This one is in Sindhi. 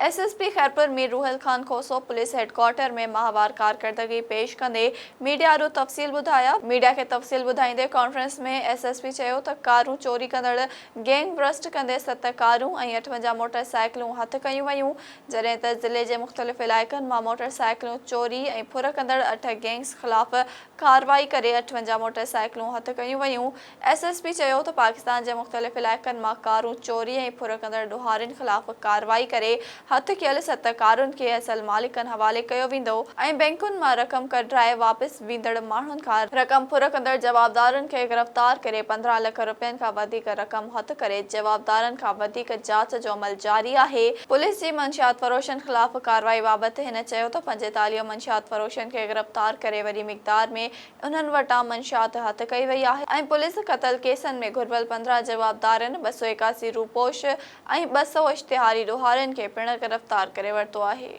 S S P Khairpur Mir Rohal Khan Khoso police headquarter ۾ ماهوار ڪارڪردگي پيش ڪندي ميڊيا آڏو تفصيل ٻڌايا. ميڊيا کي تفصيل ٻڌائيندي ڪانفرنس ۾ ايس ايس پي چيو ته ڪارون چوري ڪندڙ گينگ برسٽ ڪندي ست ڪارون ۽ 58 موٽر سائيڪلون هٿ ڪيون ويون جڏهن ته ضلعي جي مختلف علائقن مان موٽر سائيڪلون چوري ۽ ڦر ڪندڙ اٺ گينگز خلاف ڪارروائي ڪري 58 موٽر سائيڪلون هٿ ڪيون ويون. ايس ايس پي چيو ته پاڪستان جي مختلف علائقن مان ڪارون چوري ۽ ڦر ڪندڙ ڏوهارين خلاف ڪارروائي ڪري هٿ ڪيل ست ڪارن کي اصل مالڪن حوالي ڪيو ويندو ۽ بئنڪن مان رقم ڪڍرائي واپس ويندڙ ماڻهن کان رقم ڦر ڪندڙ جوابدارن کي گرفتار ڪري 15 لک رپين کان وڌيڪ رقم هٿ ڪري جوابدارن کان وڌيڪ جاچ جو عمل جاري آهي. پوليس جي منشيات فروشن خلاف ڪارروائي بابت هن چيو ته 45 منشيات فروشن کي گرفتار ڪري وڏي مقدار ۾ انهن وٽان منشيات هٿ ڪئي وئي آهي ۽ پوليس قتل ڪيسن ۾ گهربل 15 جوابدارن، 281 روپوش ۽ 200 اشتهاري ڏوهارين کي پڻ گرفتار ڪري ورتو آهي.